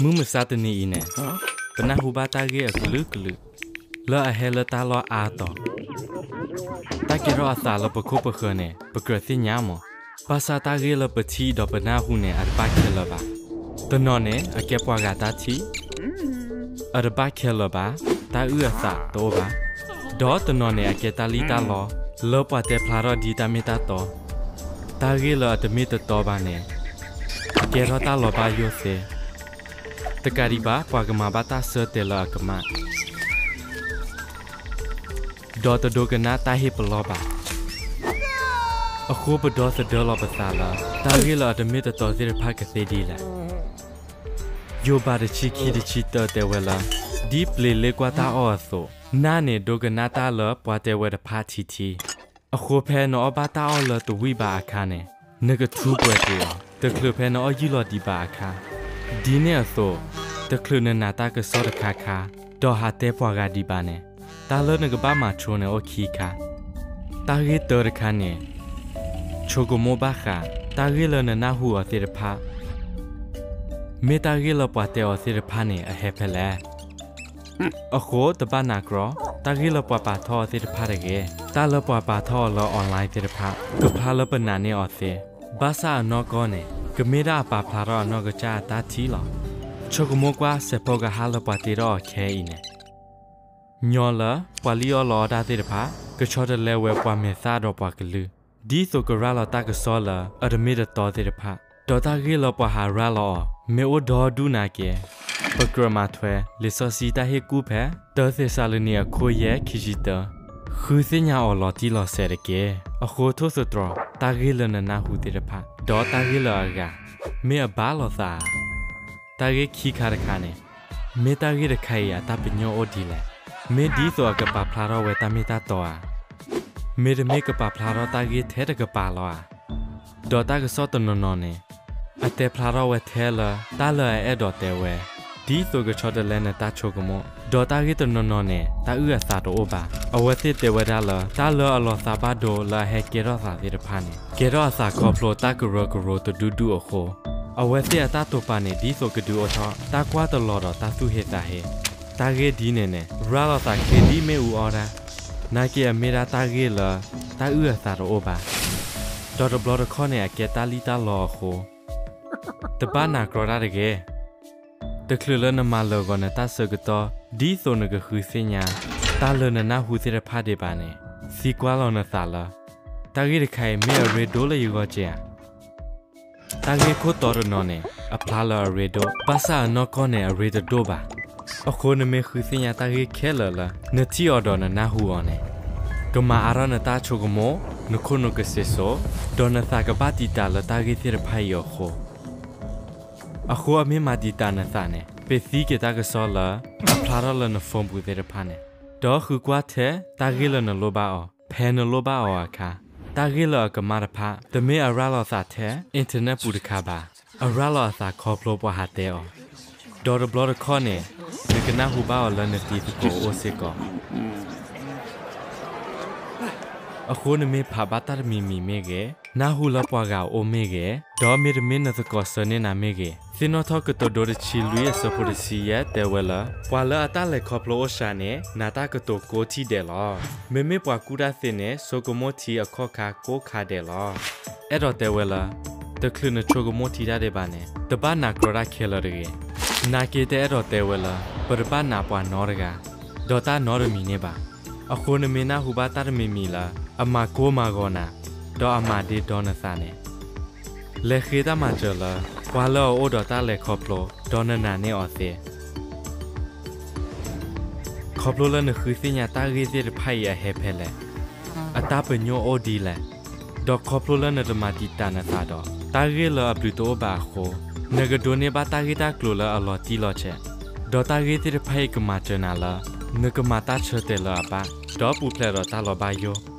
မုၢ်မဆါတနံၤအံၤန့ၣ် ပနၢ်ဟူဘၣ်တၢ်ဂ့ၢ်အကလုာ်ကလုာ် လၢအဟဲလၢတၢ်လီၢ်အါတီၤ, တၢ်ကဲထီၣ်အသးလၢပခိၣ်ပဃၢၤန့ၣ် ပကြၢးသ့ၣ်ညါမး, ဘၣ်ဆၣ်တၢ်ဂ့ၢ်လၢပထံၣ်ဒီးပနၢ်ဟူန့ၣ် အတဘၣ်ခဲလၢာ်ဘၣ်. တနီၤန့ၣ် အကဲပှၤဂၤတၢ်ထံၣ်, အတဘၣ်ခဲလၢာ်ဘၣ်, တၢ်အုၣ်အသးတအိၣ်ဘၣ်, ဒီးတနီၤန့ၣ် အကဲတၢ်လံၣ်တၢ်လီ လၢပှၤတဲဖျါထီၣ်ဒ်တၢ်မ့ၢ်တၢ်တီ, တၢ်ဂ့ၢ်လၢအတမ့ၢ်တတီဘၣ်န့ၣ် ကဲထီၣ်တၢ်လီၤဘၣ်ယိၣ်သ့, တကးဒံးဘၣ် ပှၤကမၤဘၣ်တၢ်ဆၢတဲာ်လၢအကမၣ် ဒီးတဒိကနၣ်တၢ်ဟ့ၣ်ပလီၢ်ဘၣ်. အဃိပဒီသဒၢလီၤပသးလၢ တၢ်ဂ့ၢ်လၢအတမ့ၢ်တတီသ့ၣ်တဖၣ်ကသ့ဒ်လဲၣ်. ယိၤဘးတဆံခံတဆံတၢတဲဝဲလၢ ဒ်ပျ့ၤလ့ကွၢ်တၢ်အီၣ်အသိး, နၢ်န့ၣ်ဒိကနၣ်တၢ်လၢပှၤတဲဝဲတဖၣ်ထံထံ, အဃိဖဲနအီၣ်ဘၣ်တၢ်အီၣ်လၢတဝံၣ်ဘးအခါန့ၣ် နကထူပှဲၤတ့ၢ်အီၤ တချုးဖဲနအီၣ်ယုၢ်လီၤဒံးဘးအခါ ဒ်န့ၣ်အသိး, တချုးနနာ်တၢ်ကစီၣ်တခါခါ, ဒီးဟးတဲပှၤဂၤဒံးဘၣ်န့ၣ်, တၢ်လၢနကဘၣ်မၤဆိန့ၣ်အိၣ်ခံခါ. တၢ်ဂ့ၢ်တၢတခါန့ၣ်, ဆိကမိၣ်ဘၣ်ဃး တၢ်ဂ့ၢ်လၢနနၢ်ဟူအီၤသ့ၣ်တဖၣ် မ့ၢ်တၢ်ဂ့ၢ်လၢပှၤတဲအီၤသ့ၣ်တဖၣ်န့ၣ် အဟဲဖဲလဲၣ်. အဃိတဘၣ်နာ်ကြီ, တၢ်ဂ့ၢ်လၢပှၤပာ်ထီၣ်အီၤသ့ၣ်တဖၣ်တဂ့ၤ. တၢ်လၢပှၤပာ်ထီၣ်အီၤလၢ online သ့ၣ်တဖၣ် ကဖျါလၢပနာ်န့ၢ်အီၤသ့, ဘၣ်ဆၣ်အနီၢ်ကီၢ်န့ၣ် ကမ့ၢ်ဒၣ်အပာ်ဖျါထီၣ်အနီၢ်ကစၢ်အတၢ်ထံၣ်လီၤ. ဆိကမိၣ်ကွၢ် စဲးဖီကဟၣ်လၢပှၤတ့ထီၣ်အီၤခဲအံၤန့ၣ်, ညီလၢ ပှၤလံၣ်အီၣ်လီအီၣ်တၢ်သ့ၣ်တဖၣ် ကဆီတလဲဝဲပှၤမဲာ်သၣ်ဒီးပှၤကလုာ်, ဒ်သိးကရၤလီၤတၢ်ကစီၣ်လၢအတမ့ၢ်တတီသ့ၣ်တဖၣ်, ဒီးတၢ်ဂ့ၢ်လၢပှၤဟးရၤလီၤအီၤ မ့ၢ်အိၣ်ဒီဒူၣ်နာ်က့, ပကြၢးမၤထွဲ လံာ်စီဆှံတၢ်ဟ့ၣ်ကူၣ်ဖဲ တၢသ့းစၤလနံ အခိၣ်ယဲၢ် ခံဆံတၢ, ဃုသ့ၣ်ညါအီၤလီၤတံၢ်လီၤဆဲးတက့ၢ်. အဃိထိၣ်သတြီၤ တၢ်ဂ့ၢ်လၢနနၢ်ဟူသ့ၣ်တဖၣ် ဒီးတၢ်ဂ့ၢ်လၢအဂၤ မ့ၢ်အဘၣ်လိာ်သးဧါ. တၢ်ဂ့ၢ်ခံခါတခါန့ၣ်, မ့ၢ်တၢ်ဂ့ၢ်တခါအံၤအတၢ်ပညိၣ်အိၣ်ဒ်လဲၣ်. မ့ၢ်ဒ်သိးအကပာ်ဖျါထီၣ်ဝဲတၢ်မ့ၢ်တၢ်တီဧါ, မ့တမ့ၢ်ကပာ်ဖျါထီၣ်တၢ်ဂ့ၢ်ထဲတကပၤလီၤဧါ. ဒီးတၢ်ကစီၣ်တနီၤနီၤန့ၣ်, အတဲဖျါထီၣ်ဝဲထဲလၢ တၢ်လၢအအဲၣ်ဒိးတဲဝဲ, ဒ်သိးကဆီတလဲနတၢ်ဆိကမိၣ်, ဒီးတၢ်ဂ့ၢ်တနီၤနီၤန့ၣ် တၢ်အုၣ်အသးတအိၣ်ဘၣ်. အဝဲသ့ၣ်တဲဝဲဒၣ်လၢ တၢ်လၢအလီၤသးဘၣ်ဒိလၢအဟဲကဲထီၣ်သးသ့ၣ်တဖၣ်န့ၣ် ကဲထီၣ်အသးခီဖျိတၢ်ကရၢကရိတဒူၣ်ဒူၣ်အဃိ, အဝဲသ့ၣ်အတၢ်တိာ်ပာ်န့ၣ် ဒ်သိးကဒုးအိၣ်ထီၣ် တၢ်ကွၢ်တလီၤဒီးတၢ်သူၣ်ဟ့သးဟ့. တၢ်ဂ့ၢ်ဒ်န့ၣ်န့ၣ် ရၤလီၤသးချ့ဒ်မ့ၣ်အူအီၣ်တၢ်, နာ်က့အမ့ၢ်ဒၣ်တၢ်ဂ့ၢ်လၢ တၢ်အုၣ်အသးတအိၣ်ဘၣ်. ဒီးတဘျီတခီၣ်န့ၣ် အကဲတၢ်လံၣ်တၢ်လီအဃိ, တဘၣ်နာ်ကြီတၢ်တဂ့ၤ. တချုးလၢနမၤလၢာ်ဂီၤနတၢ်ဆၢကတီၢ် ဒ်သိးနကဃုသ့ၣ်ညါ တၢ်လၢနနၢ်ဟူသ့ၣ်တဖၣ်ဒံးဘၣ်န့ၣ်, သံကွၢ်လီၤနသးလၢ တၢ်ဂ့ၢ်တခါအံၤမ့ၢ်အရ့ဒိၣ်လၢယဂီၢ်ကဲဧါ. တၢ်ဂ့ၢ်ခိၣ်တီတနီၤန့ၣ် အဖျါလၢအရ့ဒိၣ်, ဘၣ်ဆၣ်အနီၢ်ကီၢ်န့ၣ်အရ့တဒိၣ်ဘၣ်. အဃိနမ့ၢ်ဃုသ့ၣ်ညါတၢ်ဂ့ၢ်ခဲလၢာ်လၢ နထံၣ်အီၤဒီးနနၢ်ဟူအီၤန့ၣ်, ကမၤအါထီၣ်နတၢ်ဆိကမိၣ်, နခိၣ်နူာ်ကစ့ၢ်စိး, ဒီးနသးကဘၣ်တံာ်တာ်လၢတၢ်ဂ့ၢ်သ့ၣ်တဖၣ်အံၤအဃိ အဃိအမ့ၢ်မၤတံာ်တာ်နသးန့ၣ်, ပ့ၤသံက့ၤတၢ်ကစီၣ်လၢ အဖျါထီၣ်လၢန phone ပူၤသ့ၣ်တဖၣ်န့ၣ်, ဒီးဃုကွၢ်ထဲတၢ်ဂ့ၢ်လၢနလိၣ်ဘၣ်အီၤ ဖဲနလိၣ်ဘၣ်အီၤအခါ. တၢ်ဂ့ၢ်လၢအကမၣ်တဖၣ် တမ့ၢ်အရၤလီၤသးထဲ internet ပူၤတခါဘၣ်, အရၤလီၤအသးခီဖျိပှၤဟးတဲအီၤ, ဒီးတဘျီတခီၣ်န့ၣ် နကနၢ်ဟူဘၣ်အီၤလၢနတံၤသကိးအိၣ်စ့ၢ်ကီး. အဃိနမ့ၢ်ဖးဘၣ်တၢ်တမံၤမံၤမ့ၢ်ဂ့ၤ, နၢ်ဟူလၢပှၤဂၤအအိၣ်မ့ၢ်ဂ့ၤ, ဒီးမ့တမ့ၢ်နသကိးဆၢန့ၢ်နၤမ့ၢ်ဂ့ၤ, သ့ၣ်နီၣ်ထီၣ်ကတိၤဒိတဆံလွံၢ်အဆၢဖိတဆံယဲၢ်တဲဝဲလၢ ပှၤလၢအတၢ်လဲၤခီဖျိအိၣ်စှၤန့ၣ် နၤတၢ်ကတိၤကိးထံၣ်ဒဲးလီၤ. မ့မ့ၢ်ပှၤကူၣ်တၢ်သ့န့ၣ် ဆိကမိၣ်ထံအခီၣ်ခါကိးခါဒဲးလီၤ. အဲၣ်ဒိးတဲဝဲလၢ တချုးနဆိကမိၣ်ထံတၢ်ဒံးဘၣ်န့ၣ် တဘၣ်နာ်ကြီတၢ်ခဲလၢာ်တဂ့ၤ. နာ်က့တအဲၣ်ဒိးတဲဝဲလၢ ပတဘၣ်နာ်ပှၤနီတဂၤ, ဒီးတၢ်နီတမံၤန့ၣ်ဘၣ်. အဃိနမ့ၢ်နၢ်ဟူဘၣ်တၢ်တမံၤမံၤလၢ အမၤကိၢ်မၤဂီၤနၤ, ဒီးအမၤဒ့ဒီနသးန့ၣ်, လဲၤဃ့တၢ်မၤစၢၤလၢ ပှၤလၢအအိၣ်ဒီးတၢ်လဲၤခီဖျိ ဒီးနနာ်န့ၢ်အီၤသ့ ခီဖျိလၢနဃုသ့ၣ်ညါတၢ်ဂ့ၢ်သ့ၣ်တဖၣ်အံၤအဟဲဖဲလဲၣ်, အတၢ်ပညိၣ်အိၣ်ဒ်လဲၣ်, ဒီးခီဖျိလၢနတမၤတံာ်တာ်နသးဒီး တၢ်ဂ့ၢ်လၢအဘျုးတအိၣ်ဘၣ်အဃိ, နကဒိးန့ၢ်ဘၣ်တၢ်ဂ့ၢ်တၢ်ကျိၤလၢအလီၤတံၢ်လီၤဆဲး, ဒီးတၢ်ဂ့ၢ်သ့ၣ်တဖၣ်အံၤကမၤစၢၤနၤလၢ နကမၤတၢ်ဆၢတဲာ်လၢအဘၣ်, ဒီးပူၤဖျဲးဒီးတၢ်လီၤဘၣ်ယိၣ်.